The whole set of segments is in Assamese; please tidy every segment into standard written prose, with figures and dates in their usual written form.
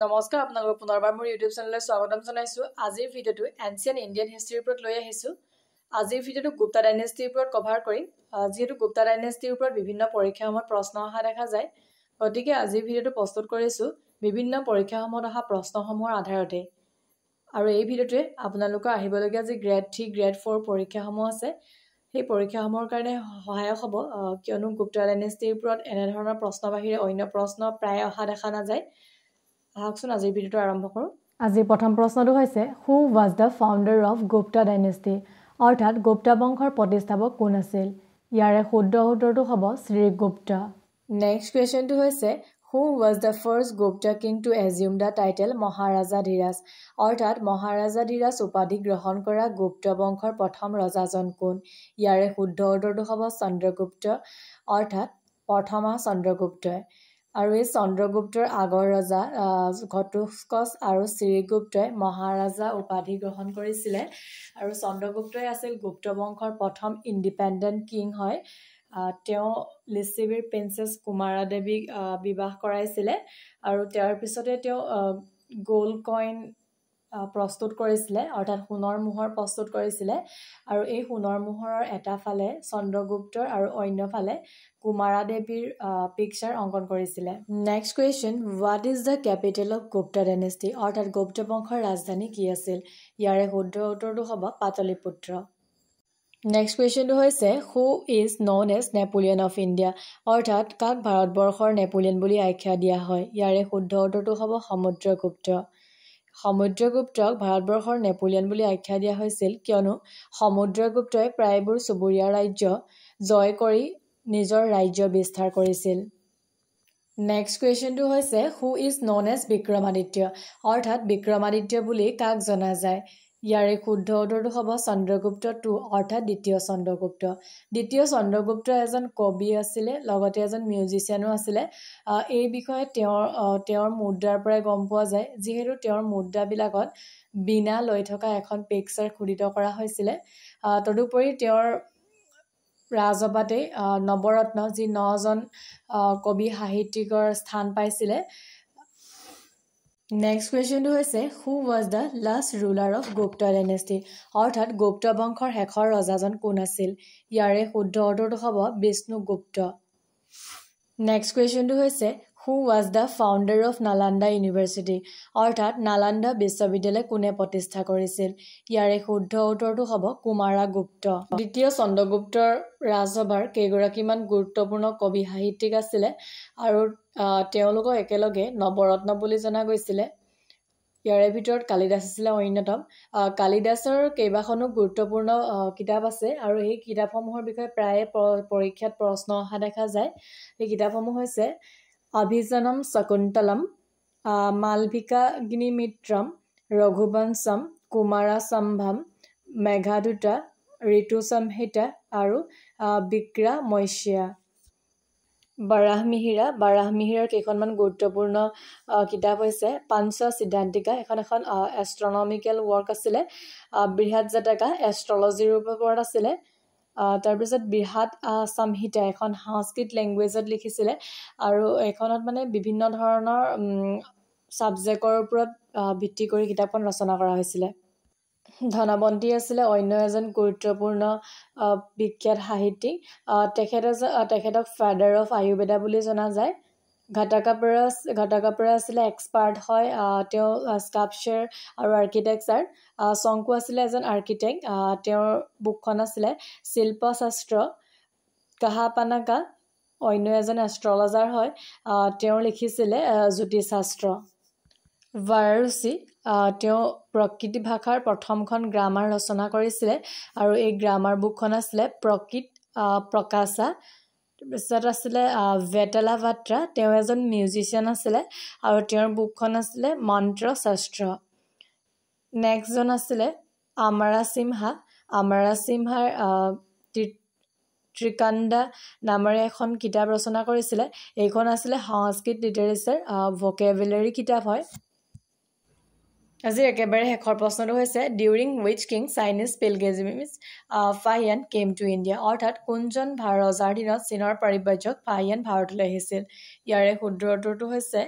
নমস্কাৰ, আপোনালোকক পুনৰবাৰ মোৰ ইউটিউব চেনেললৈ স্বাগতম জনাইছোঁ। আজিৰ ভিডিঅ'টো এনচিয়েণ্ট ইণ্ডিয়ান হিষ্ট্ৰীৰ ওপৰত লৈ আহিছোঁ। আজিৰ ভিডিঅ'টো গুপ্তা ডাইনেষ্টিৰ ওপৰত কভাৰ কৰিম। যিহেতু গুপ্তা ডাইনেষ্টিৰ ওপৰত বিভিন্ন পৰীক্ষাসমূহত প্ৰশ্ন অহা দেখা যায়, গতিকে আজিৰ ভিডিঅ'টো প্ৰস্তুত কৰিছোঁ বিভিন্ন পৰীক্ষাসমূহত অহা প্ৰশ্নসমূহৰ আধাৰতে। আৰু এই ভিডিঅ'টোৱে আপোনালোকৰ আহিবলগীয়া যি গ্ৰেড 3, গ্ৰেড 4 পৰীক্ষাসমূহ আছে, সেই পৰীক্ষাসমূহৰ কাৰণে সহায়ক হ'ব, কিয়নো গুপ্তা ডাইনেষ্টিৰ ওপৰত এনেধৰণৰ প্ৰশ্নৰ বাহিৰে অন্য প্ৰশ্ন প্ৰায় অহা দেখা নাযায়। আহকচোন, আজিৰ ভিডিঅ'টো আৰম্ভ কৰোঁ। আজিৰ প্ৰথম প্ৰশ্নটো হৈছে, Who was the founder of Gupta dynasty? অৰ্থাৎ গুপ্তা বংশৰ প্ৰতিষ্ঠাপক কোন আছিল? ইয়াৰে শুদ্ধ উত্তৰটো হ'ব শ্ৰীগুপ্ত। নেক্সট কুৱেশ্যনটো হৈছে, Who was the first Gupta king to assume the title Maharajadhiraja? অৰ্থাৎ মহাৰাজাধীৰাজ উপাধি গ্ৰহণ কৰা গুপ্ত বংশৰ প্ৰথম ৰজাজন কোন? ইয়াৰে শুদ্ধ উত্তৰটো হ'ব চন্দ্ৰগুপ্ত, অৰ্থাৎ প্ৰথমা চন্দ্ৰগুপ্তই। আৰু এই চন্দ্ৰগুপ্তৰ আগৰ ৰজা ঘটোৎকচ আৰু শ্ৰীগুপ্তই মহাৰাজা উপাধি গ্ৰহণ কৰিছিলে। আৰু চন্দ্ৰগুপ্তই আছিল গুপ্ত বংশৰ প্ৰথম ইণ্ডিপেণ্ডেণ্ট কিং হয়। তেওঁ লিচ্ছবিৰ প্ৰিন্সেছ কুমাৰা দেৱীক বিবাহ কৰাইছিলে আৰু তেওঁৰ পিছতে তেওঁ গ'ল্ড কইন প্ৰস্তুত কৰিছিলে, অৰ্থাৎ সোণৰ মোহৰ প্ৰস্তুত কৰিছিলে। আৰু এই সোণৰ মোহৰৰ এটা ফালে চন্দ্ৰগুপ্তৰ আৰু অন্য ফালে কুমাৰা দেৱীৰ পিকচাৰ অংকন কৰিছিলে। Next question, What is the capital of Gupta dynasty? অৰ্থাৎ গুপ্ত বংশৰ ৰাজধানী কি আছিল? ইয়াৰে শুদ্ধ উত্তৰটো হ'ব পাটলিপুত্ৰ। নেক্সট কুৱেশ্যনটো হৈছে, Who is known as Napoleon of India? অৰ্থাৎ কাক ভাৰতবৰ্ষৰ নেপোলিয়ন বুলি আখ্যা দিয়া হয়? ইয়াৰে শুদ্ধ উত্তৰটো হ'ব সমুদ্ৰগুপ্ত। সমুদ্ৰগুপ্তক ভাৰতবৰ্ষৰ নেপোলিয়ন বুলি আখ্যা দিয়া হৈছিল, কিয়নো সমুদ্ৰগুপ্তই প্ৰায়বোৰ চুবুৰীয়া ৰাজ্য জয় কৰি নিজৰ ৰাজ্য বিস্তাৰ কৰিছিল। নেক্সট কুৱেশ্যনটো হৈছে, Who is known as Vikramaditya? অৰ্থাৎ বিক্ৰমাদিত্য বুলি কাক জনা যায়? ইয়াৰে শুদ্ধ উত্তৰটো হ'ব চন্দ্ৰগুপ্ত 2, অৰ্থাৎ দ্বিতীয় চন্দ্ৰগুপ্ত। দ্বিতীয় চন্দ্ৰগুপ্ত এজন কবি আছিলে, লগতে এজন মিউজিচিয়ানো আছিলে। এই বিষয়ে তেওঁৰ মুদ্ৰাৰ পৰাই গম পোৱা যায়, যিহেতু তেওঁৰ মুদ্ৰাবিলাকত বীণা লৈ থকা এখন পিকচাৰ খোদিত কৰা হৈছিলে। তদুপৰি তেওঁৰ ৰাজসভাতেই নৱৰত্ন, যি নজন কবি সাহিত্যিকৰ স্থান পাইছিলে। নেক্সট কুৱেশ্যনটো হৈছে, Who was the last ruler of Gupta dynasty? অৰ্থাৎ গুপ্ত বংশৰ শেষৰ ৰজাজন কোন আছিল? ইয়াৰে শুদ্ধ উত্তৰটো হ'ব বিষ্ণুগুপ্ত। নেক্সট কুৱেশ্যনটো হৈছে, Who was the founder of Nalanda University? অৰ্থাৎ নালান্দা বিশ্ববিদ্যালয় কোনে প্ৰতিষ্ঠা কৰিছিল? ইয়াৰে শুদ্ধ উত্তৰটো হ'ব কুমাৰাগুপ্ত। দ্বিতীয় চন্দ্ৰগুপ্তৰ ৰাজসভাৰ কেইগৰাকীমান গুৰুত্বপূৰ্ণ কবি সাহিত্যিক আছিলে আৰু তেওঁলোকক একেলগে নৱৰত্ন বুলি জনা গৈছিলে। ইয়াৰে ভিতৰত কালিদাস আছিলে অন্যতম। কালিদাসৰ কেইবাখনো গুৰুত্বপূৰ্ণ কিতাপ আছে আৰু এই কিতাপসমূহৰ বিষয়ে প্ৰায়ে পৰীক্ষাত প্ৰশ্ন অহা দেখা যায়। সেই কিতাপসমূহ হৈছে অভিজ্ঞানম শকুন্তলম, মালবিকাগ্নিমিত্ৰম, ৰঘুবংশম, কুমাৰাসম্ভৱম, মেঘদূত, ঋতুসংহিতা আৰু বিক্ৰমোৰ্বশীয়া। বৰাহমিহিৰা বৰাহমিহিৰাৰ কেইখনমান গুৰুত্বপূৰ্ণ কিতাপ হৈছে পঞ্চ সিদ্ধান্তিকা, এখন এখন এষ্ট্ৰনমিকেল ৱৰ্ক আছিলে। বৃহৎ জাতকা এষ্ট্ৰলজিৰ ওপৰত আছিলে। তাৰপিছত বৃহৎ সংহিতা, এখন সংস্কৃত লেংগুৱেজত লিখিছিলে আৰু এইখনত মানে বিভিন্ন ধৰণৰ ছাবজেক্টৰ ওপৰত ভিত্তি কৰি কিতাপখন ৰচনা কৰা হৈছিলে। ধনৱন্তী আছিলে অন্য এজন গুৰুত্বপূৰ্ণ বিখ্যাত সাহিত্যিক। তেখেতক ফাদাৰ অফ আয়ুৰ্বেদা বুলি জনা যায়। ঘটকাপৰা আছিলে এক্সপাৰ্ট হয়, তেওঁ স্কাল্পচাৰ আৰু আৰ্কিটেকচাৰ। শংকু আছিলে এজন আৰ্কিটেক্ট, তেওঁৰ বুকখন আছিলে শিল্পশাস্ত্ৰ। কাহাপানাকা অন্য এজন এষ্ট্ৰলজাৰ হয়, তেওঁ লিখিছিলে জ্যোতিষশাস্ত্ৰ। ভাৰুচি, তেওঁ প্ৰাকৃত ভাষাৰ প্ৰথমখন গ্ৰামাৰ ৰচনা কৰিছিলে আৰু এই গ্ৰামাৰ বুকখন আছিলে প্ৰাকৃত প্ৰকাশা। তাৰপিছত আছিলে বেতালা ভাট্ৰা, তেওঁ এজন মিউজিচিয়ান আছিলে আৰু তেওঁৰ বুকখন আছিলে মন্ত্ৰশাস্ত্ৰ। নেক্সটজন আছিলে আমাৰাসিমহা। আমাৰাসিমহাৰ ত্ৰিকাণ্ডা নামেৰে এখন কিতাপ ৰচনা কৰিছিলে। এইখন আছিলে সংস্কৃত লিটাৰেচাৰ ভকেবুলাৰী কিতাপ হয়। আজিৰ একেবাৰে শেষৰ প্ৰশ্নটো হৈছে, during which king Chinese pilgrimage Fahien came to India? অৰ্থাৎ কোনজন ৰজাৰ দিনত চীনৰ পৰিব্ৰাজক ফাহিয়ান ভাৰতলৈ আহিছিল? ইয়াৰে শুদ্ধ উত্তৰটো হৈছে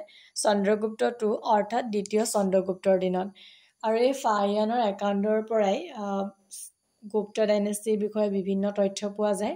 চন্দ্ৰগুপ্ত 2, অৰ্থাৎ দ্বিতীয় চন্দ্ৰগুপ্তৰ দিনত। আৰু এই ফাহিয়ানৰ একাউণ্টৰ পৰাই গুপ্ত ডাইনেষ্টিৰ বিষয়ে বিভিন্ন তথ্য পোৱা যায়।